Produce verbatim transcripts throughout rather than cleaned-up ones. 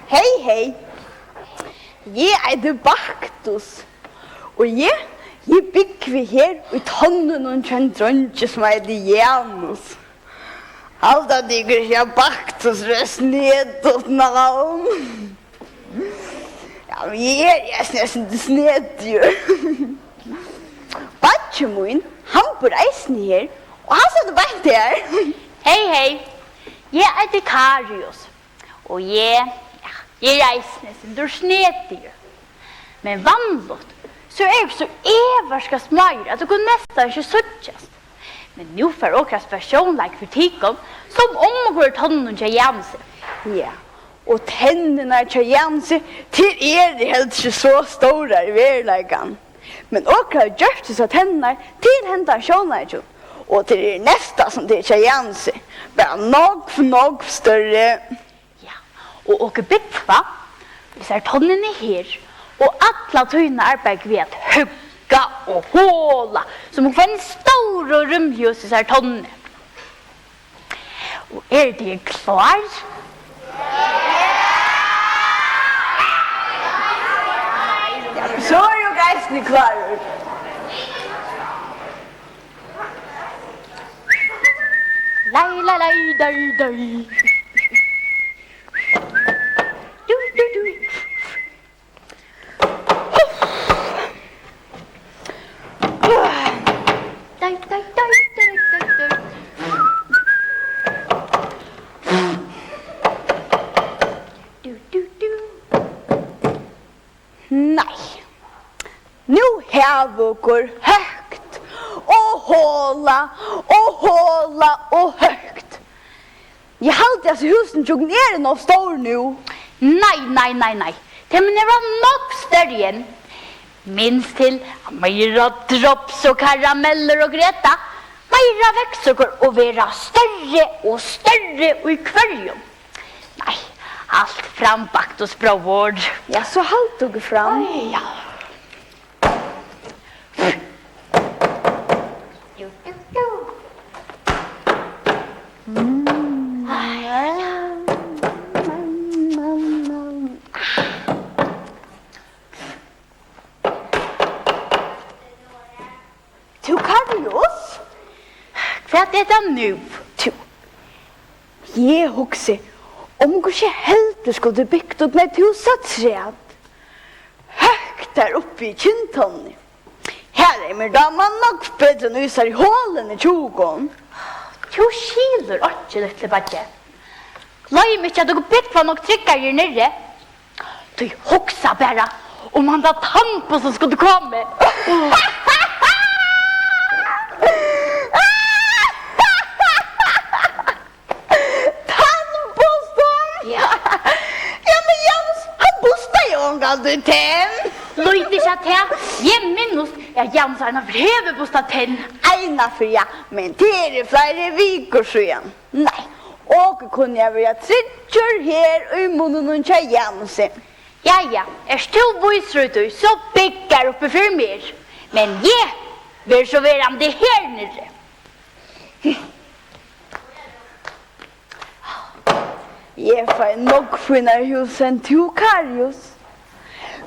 Hey, hey. Eg eiti Baktus. Og eg, eg búgvi her í tunlinum hjá einum dreingi, sum eitur Janus. Halda tykur ikki, at Baktus er eitt snedigt navn? Ja, men eg eri eisini eitt sindur snedigur. Beiggi mín, hann býr eisini her, og hann situr beint her. Hey, hey. Eg eiti Karius. Og eg, ja, eg eri eisini eitt sindur snedigur. Men vanligt, so eru okur so iviska smáir, at okur næstan ikki síggjast. Men nú fara okur at spæla sjónleik fyri tykkum, sum um okur eru tennini hjá Janusi. Ja, og tennurnar hjá Janusi, tær eru heldur ikki so stórar í veruleikanum. Men okur hava gjørt hesar tennurnar til hendan sjónleikin, og tær eru næstan sum tær hjá Janusi, bara nógv, nógv størri. Ja, og okur búgva í hesar tonnini her, og alla tíðina arbeiða vit við at hugga og hola, sum okur fáa eini stóru og rúmligu hús í hesar tonnini. Og eru tit klár? Ja, so eru okur eisini klár. Lai, lai, lai, dai, dai. Du, du, du. Dai, dai, dai, dai, dai, dai. Du, du, du. Nei. Nú hava okur høgt og hola og hola og høgt. Eg haldi, at húsini hjá okkum eru nóg stór nú. Nei, nei, nei, nei. Tey munnu vera nógv størri enn. Minst til, at meira drops og karamellur okur eta, meira veksa okur og verða størri og størri í hvørjum. Nei, halt fram, Baktus bróðir. Ja, so halt okur fram. Ai, ja. Jú, jú, jú. Mm. Ai, ja. Tú, Karius? Hvat er tað nú? Tú, eg hugsi, um okur ikki heldur skuldu bygt okum eitt hús afturat. Høgt har uppi í Kindtonni. Har er mær dámar nógv betri enn í hesari holuni hjá okum. Tú skilur einki, lítli beiggi. Gloym ikki, at okur búgva nógv tryggari niðri. Tí hugsa bara, um handa tannbustin skuldi komið. Tannbustin? Ja. Ja, men Janus, hann bustar jú ongantíð tenn. Lít ikki at tað. Eg minnist, at Janus einaferð hevur bustað tenn. Einaferð, ja, men tað eru fleiri vikur síðan. Nei, okur kunnu ja vera tryggir her í munninum hjá Janusi. Jæja, ert tú vísur í tí, so bygg har uppi fyri mær. Men eg verði so verandi her niðri. Eg fái nógv fínari hús enn tú, Karius.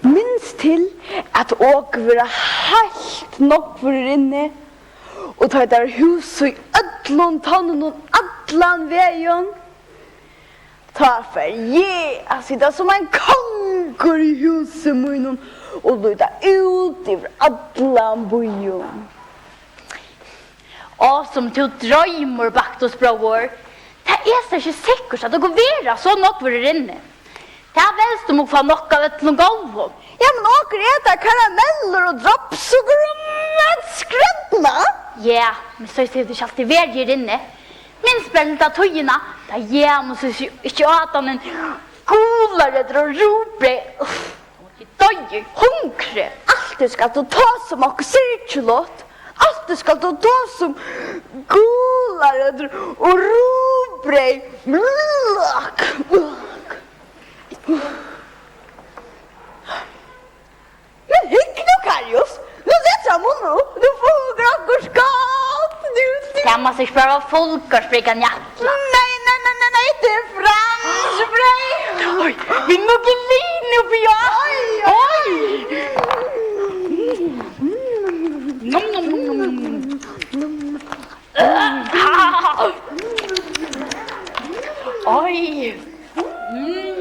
Minst til, at okur verða heilt nógvir inni, og tá tað er hús í øllum tonnunum allan vegin, tá fari eg at sita sum ein kongur í húsi mínum og líta út yvir allan býin. Á, sum tú droymir, Baktus bróðir. Tað er so ikki sikkurt, at okur verða so nógvir her inni. Tað veldst, um okur fáa nokk av øllum góðum. Ja, men okur eta karamellur og drops, okur og mat skrødna. Ja, men so hevur tað ikki altíð verið her inni. Minst bara til ta tíðina, tá Janus ikki, ikki át annað enn gularøtur og rugbreyð. Uff, eg doyði í hungri. Altíð skalt tú tosa um okkurt syrgiligt. Altíð skalt tú tosa um gularøtur og rugbreyð. Blak, blak. Men hygg nú, Karius, nú dettur hann munnur upp, nú fáa okur okkurt gott, nú. Tað má so ikki bara vera fullkornsbreyð, kann eg ætla. Nei, nei, nei, nei, nei, tað er franskbreyð. Oj, vit mugu lina uppi, ja. Oj, oj. Oj. Nom, nom, nom, nom, nom. Oj. Mm.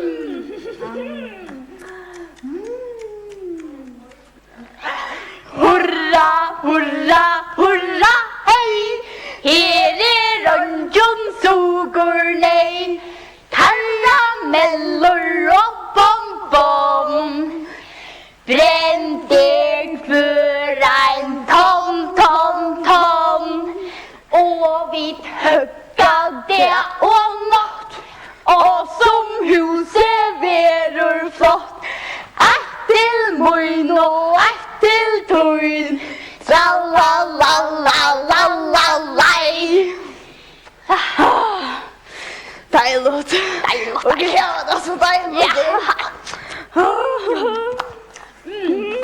Hurra, hurra, hurra, hey! Her er eingin sukurneyð, karamellur og bomm, bomm. Brend er hvør ein tonn, tonn, tonn. Og vit høgga dag og nátt, og sum húsið verður flott. Eitt til mín og eitt til tín. Tralala, la, la, la, lei. Deiligt. Deiligt. Ok, ja, det er så deiligt. Ja. Mm.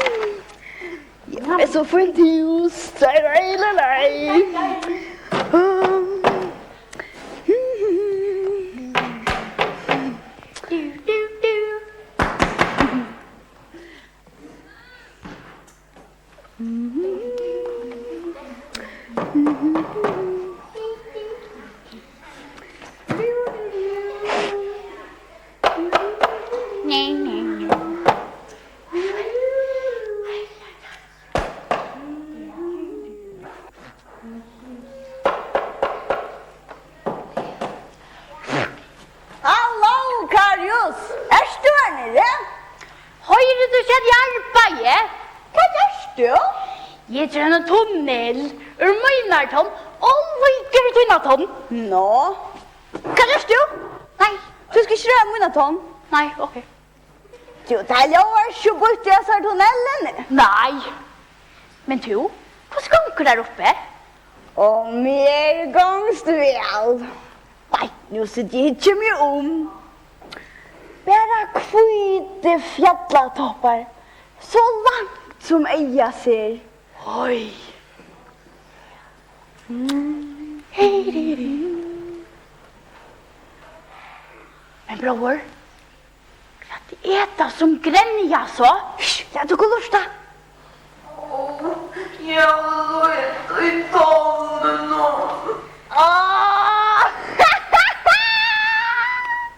Ja, det er så fint hus. Nei, nei, nei, nei. Halló, Karius! Ert tú her niðri? Hoyrir tú ikki, at eg arbeiði? Hvat gert tú? Eg geri ein tunnil úr mínari tonn og líkari tína tonn. Nå. Hvat gert tú? Nei. Tú skalt ikki røra mína tonn. Nei, ok. Tú, tað ljóðar ikki býtt í hesari tunnilin. Nei. Men tú, hvussu gongur har uppi? Og mær gongst væl. Beint nú siti eg og hyggi meg um. Bara hvítir fjallatoppar, so langt sum eygað sær. Oj. Mm. Hey, hey, hey. Men bror, hvat er tað sum grenjar so? Hysj, lat okkum lurta. Ó, eg havi lent í tonninum. Á!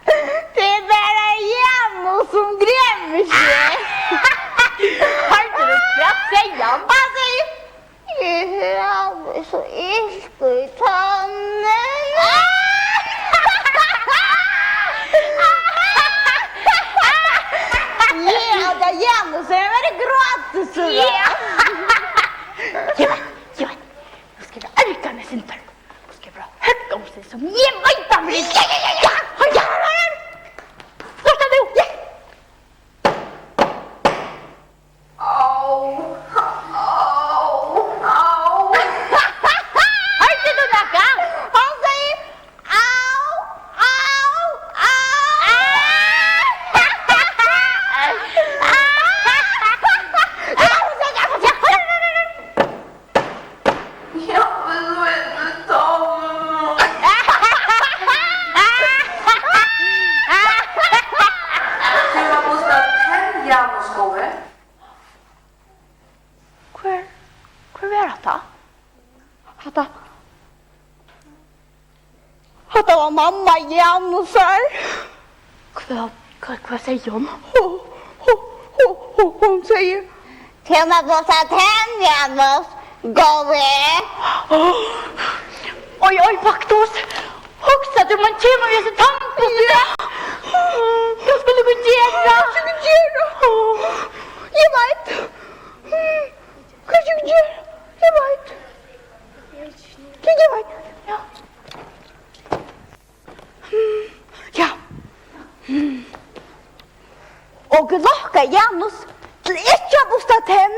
Tað er bara Janus sum gremur seg. Hoyrdi tú, hvat segði hann? Hann segði, eg havi so ilt í tonnini. Eg haldi, at Janus hevur verið gráti, so. Ja. Eg veit, eg veit. Nú skal eg ørga meg sindur. Nú skal eg bara høgga um seg, sum eg veit, hann vil. Ja, ja, ja, ja. Ja, ja, ja, ja. Lurta nú. Ja. Au, au, au. Hoyrdi tú nakað? Hann segði, au, au, au. Ja, men so er tað Janus góði. Hvør, hvør var hatta? Hatta, hatta var mamma Janusar. Hvat, hvat, hvat segði hon? Hon, hon, hon, hon segði, "Tú má busta tenn, Janus, góði." Oj, oj, Baktus. Hugsa tær, man kemur við hesi tannbustin. Ja. Hvat skulu vit gera? Hvat skulu vit gera? Eg veit. Hvat skulu vit gera? Eg veit. Eg veit. Ja. Ja. Og lokka Janus til ikki at busta tenn.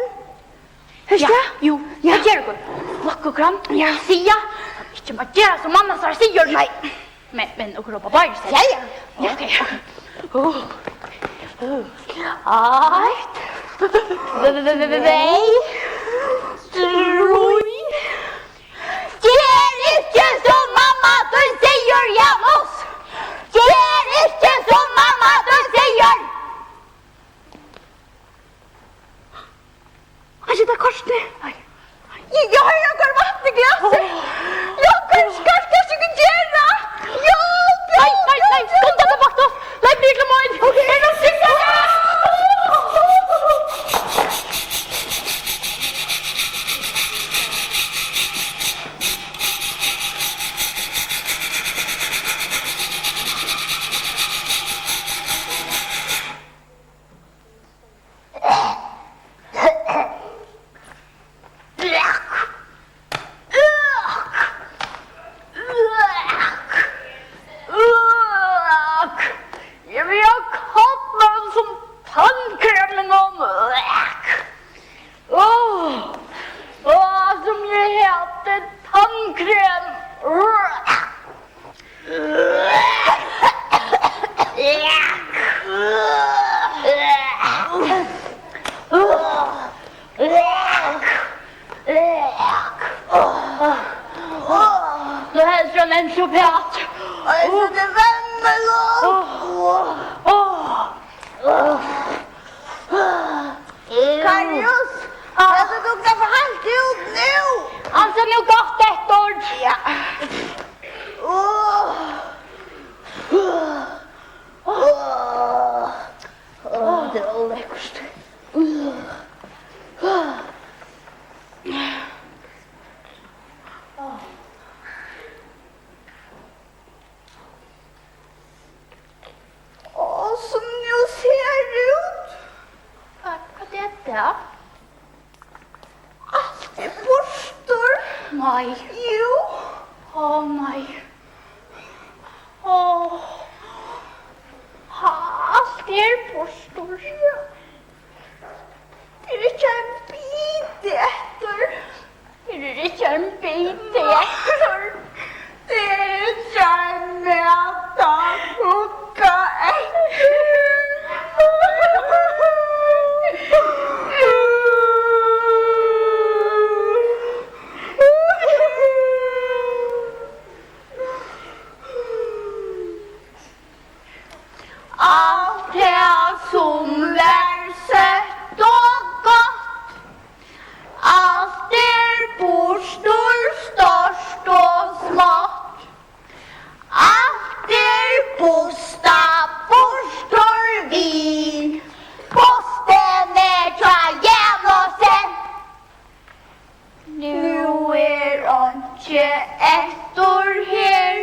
Hørst tú? Ja, jú, ja. Tað geri eg. Lokka okkum. Ja. Siga, ikki má gera sum mamma sær sigur. Nei. Men, men okur rópa báðir, sær. Ja, ja. Ok. Uh. Uh. Eitt. Tvey. Trý. Ger ikki sum mamma tín sigur, Janus! Ger ikki sum mamma tín Nú heldur hann enn so pæt. Oj, so tað er vemmiligt. Karius, hevur tú dugt at fáa heilt út nú? Ansa nú gott eftir. Ja. Áh. Áh. Áh, tað er ólekkurt. Áh, sum nú sær út. Hvat, hvat er tað? Alt er burtur. Nei. Jú. Áh, nei. Áh. Alt er burtur. Tað er ikki ein biti eftir. Tað er ikki ein biti eftir. Tað er ikki ein matakukka eftir. Alt tað, sum var søtt og gott, alt er burtur, stórt og smátt. Alt er bustað burtur við postini hjá Janusi. Nú er einki eftir her,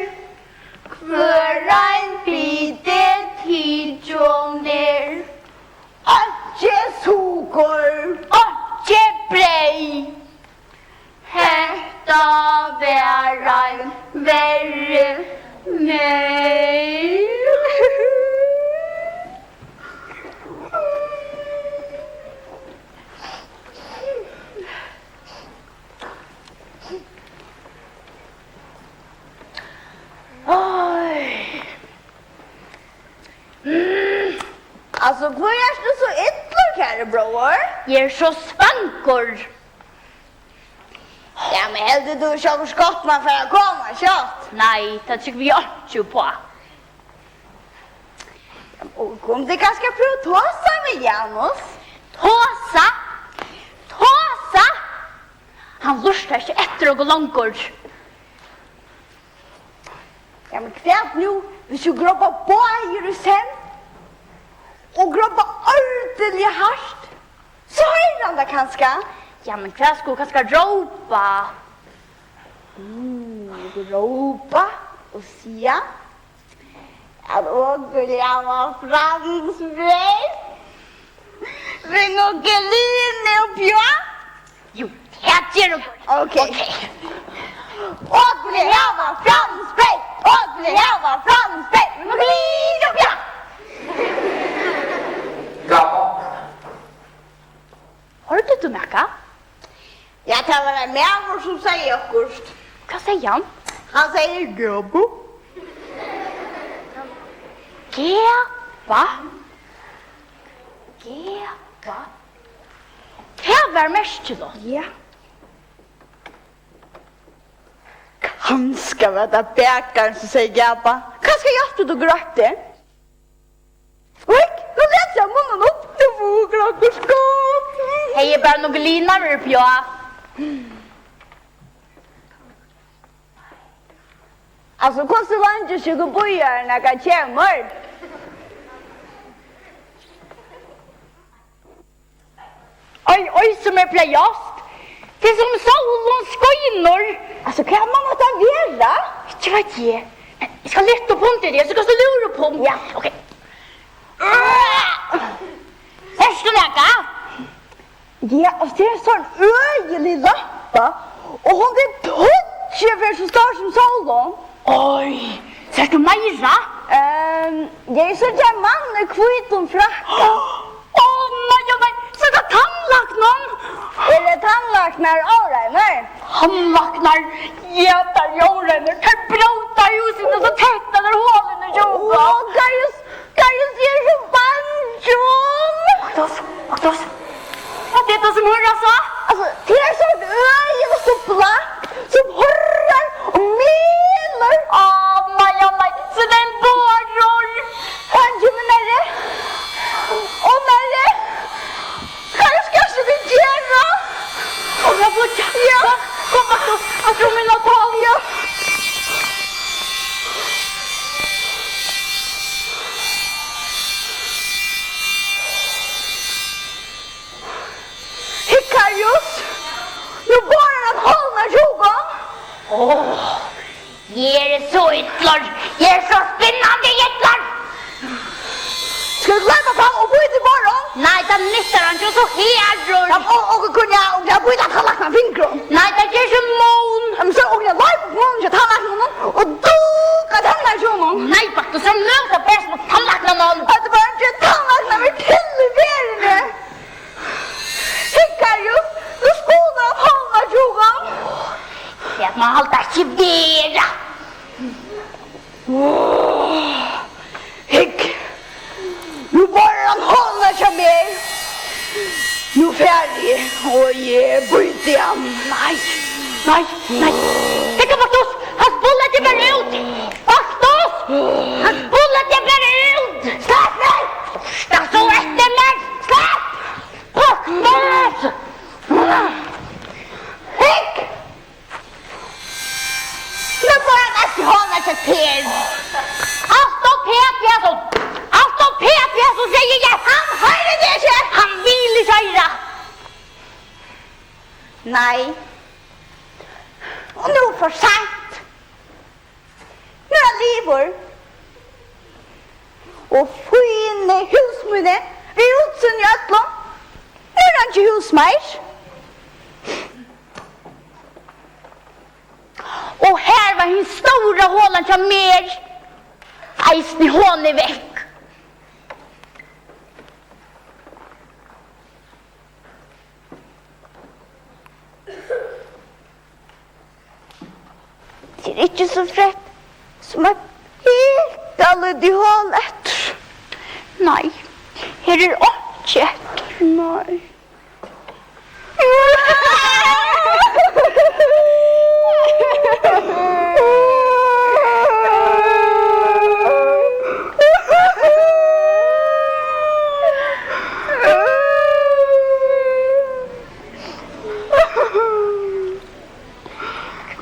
hvør ein biti tikin er. Einki sukur, einki breyð, hetta var ein verri neyð. Oj. Mm. Altso, hví ert tú so illur, kæri bróðir? Eg eri so svangur. Ja, men heldur tú ikki, okkurt gott man fara at koma skjótt? Nei, tað trúgvi eg einki uppá. Og kunnu tit kanska prøva at tosa við Janus? Tosa? Tosa? Hann lurtar ikki eftir okkum longur. Ja, men hvat nú, hvis tú grópar báðir í senn og grópar ordiliga hart? So hoyrir hann tað kanska. Ja, men hvat skulu vit kanska rópa? Mm, vit rópa og siga at okur hava franskbreyð við Nuglinu uppi á. Jú, tað ger okur. Ok. Ok. Okur hava franskbreyð, okur hava franskbreyð við Nuglinu uppi á. Ja. Hoyrdi tú nakað? Ja, tað var ein maður, sum segði okkurt. Hvat segði hann? Hann segði: "Gøbu." Geba? Geba? Tað var merkiligt. Ja. Kanska var tað bakarin, sum segði geba. Kanska hjálpti tú grátti. Oj, nú letur hann munnin upp. Nú fáa okur okkurt gott. Hey, er bara nøkur lina við uppi á. Altso, hvussu leingi skulu vit bíða, áðrenn nakað kemur? Oj, oj, sum er bleytt. Tað er sum sólin skínur. Altso, hvat man hatta vera? Ikki veit eg. Men eg skal lyfta upp undir teg, so kanst tú lúra upp um. Ja. Ok. Sært tú nakað? Ja, og tað er ein sovorðin øgilig lampa, og hon er tíggju ferð so stór sum sólin. Oj, sært tú meira? Ehm, eg síggi ein mann í hvítum frakka. Ó, nei, ó, nei, so er tað tannlæknin. Eru tannlæknar óreinir? Tannlæknar éta djórini, teir bróta húsini, so tetta teir holini, Júka. Ó, Karius, Karius, eg eri so bangin. Baktus, Baktus, hvat er tað sum hurrar so? Altso, tað er so øgiliga so blátt, sum hurrar og mylur. Á, nei, á, nei, so tað er ein borur. Hann kemur nærri og nærri. Hvat skal eg gera? Kom, eg flýggja. Ja. Kom, kom, Baktus. Eg trúgvi, mín er tóm. Ja. Hygg, Karius. Nú borar hann holini hjá okkum. Áh. Eg eri so illur, eg eri so spinnandi illur. Skal vit loypa fram og bíta í borðið? Nei, tað nyttar einki, so harður. Ja, og, og kunnu vit, um vit bíta tannlæknan á fingurin? Nei, tað ger ikki mun. Men so kunnu vit loypa fram til tannlæknan og dukka tennar hjá honum. Nei, Baktus, so møta best við tannlæknan. Tað er bara ikki tannlæknan, vit til í verðini. Hygg, Karius, nú spula hann hálvan hjá okkum. Tað má halda ikki vera. Hygg, nú borar hann holið hjá mær. Nú fari eg, og eg bíti hann. Nei, nei, nei. Hygg, Baktus, hann spula teg bara út. Baktus, hann spula teg bara út. Slepp meg! Lurta so eftir mær. Slepp! Baktus! Hygg! Nú fór hann eftir honum hjá tær. Alt uppat við hasum. Alt uppat við hasum, sigi eg. Hann hoyrir teg ikki. Hann vil ikki hoyra. Nei. Og nú er for seint. Nú er hann liðugur. Og fínu hús míni, við útsýni í øllum. Nú er einki hús meir. Og har var hin stóra holan hjá mær. Eisini hon er vekk. Tað er ikki so frægt sum eitt bitte lítið hol eftir. Nei, her er einki eftir. Nei.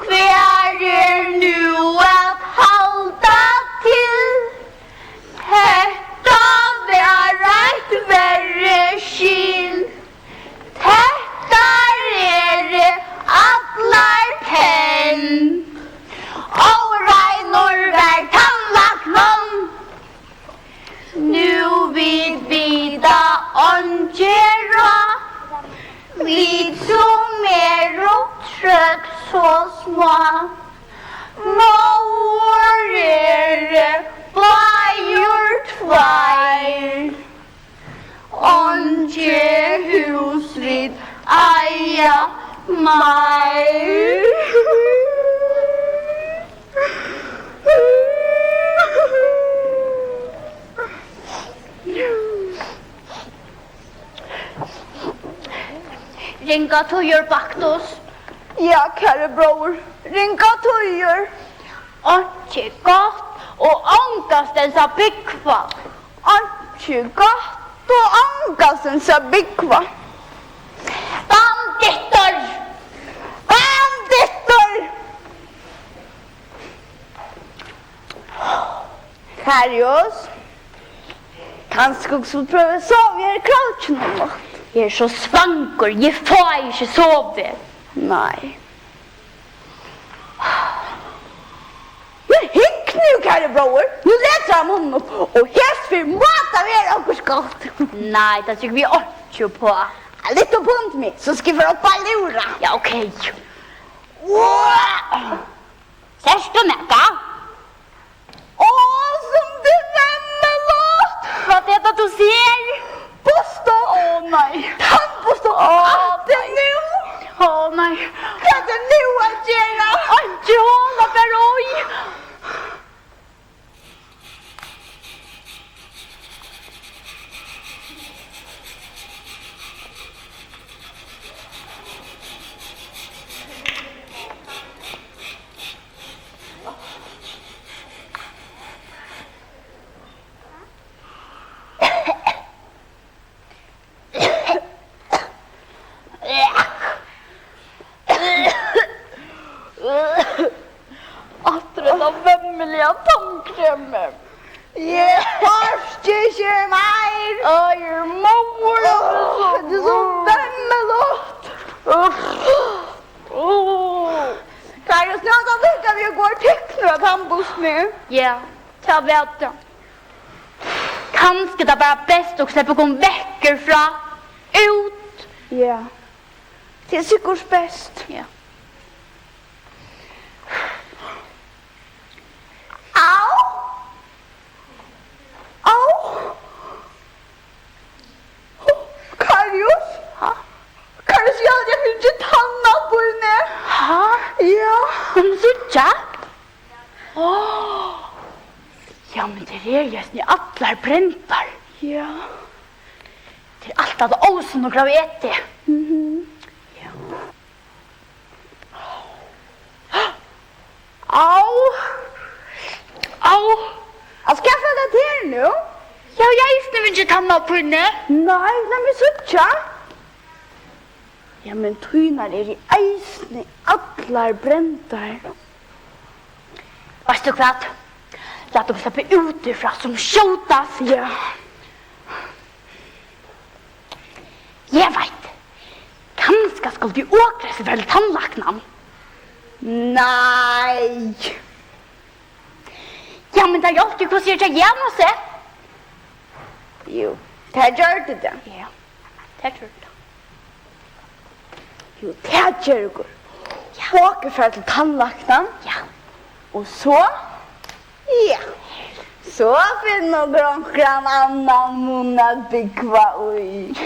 Hvar er nú at halda til? Hetta var eitt verri skil. Tettar eru allar tenn. Óreinur var tannlæknin. Nú vit vita eingi ráð, vit sum eru trøgg so smá. Móður eru báðir tveir, eingi hús vit eiga meir. Ringar tíðir, Baktus. Ja, kæri bróðir, ringar tíðir. Einki gott og ongastaðni at búgva. Einki gott og ongastaðni at búgva. Bandittar! Bandittar! Karius, kanska tú skuldi prøva at sova her í krókinum í nátt? Eg eri so svangur, eg fái ikki sovið. Nei. Men hygg nú, kæri bróðir, nú letur hann munnin upp, og hesa ferð má tað vera okkurt gott. Nei, tað trúgvi eg einki uppá. Lyft upp hondina, so skal eg fara upp at lúra. Ja, ok. Wow! Sært tú nakað? Á, sum tað er vemmiligt! Hvat er tað, tú sær? Busta! Ó, nei. Tannbusta! Á, alt er nei. Nú! Ó, nei. Hvat er nú? Aftur hetta vemmiliga tannkremið. Eg orki ikki meir. Eg eri móður av hesum. Tað er so vemmiligt. Uff. Karius, nú er tað líka við at gera teknir á tannbustuni. Ja, tað var tað. Kanska tað bara best at sleppa okkum vekk herfrá. Út. Ja. Tað er sikkurt best. Ja. Au! Au! Karius? Ha? Karius, eg haldi, eg havi fingið tannapínu. Ha? Ja. Lat meg síggja. Áh. Ja, men tær eru eisini allar brendar. Ja. Tað er alt av ósunnum graviteti. Mhm. Ja. Au! Au! Altso, hvat er tað her nú? Ja, eg havi eisini fingið tannapínu. Nei, lat meg síggja. Ja, men tínar eru eisini allar brendar. Veitst tú hvat? Lat okkum sleppa út herfrá sum skjótast. Ja. Eg veit. Kanska skuldi eg okra seg til tannlæknan. Nei. Ja, men tað hjálpti, hvussu er tað, Janusi? Jú, tað gjørdi tað. Ja, tað gjørdi tað. Jú, tað ger okur. Ja. Okur fara til tannlæknan. Ja. Og so? Ja. So finna okur onkran annan munn at búgva í.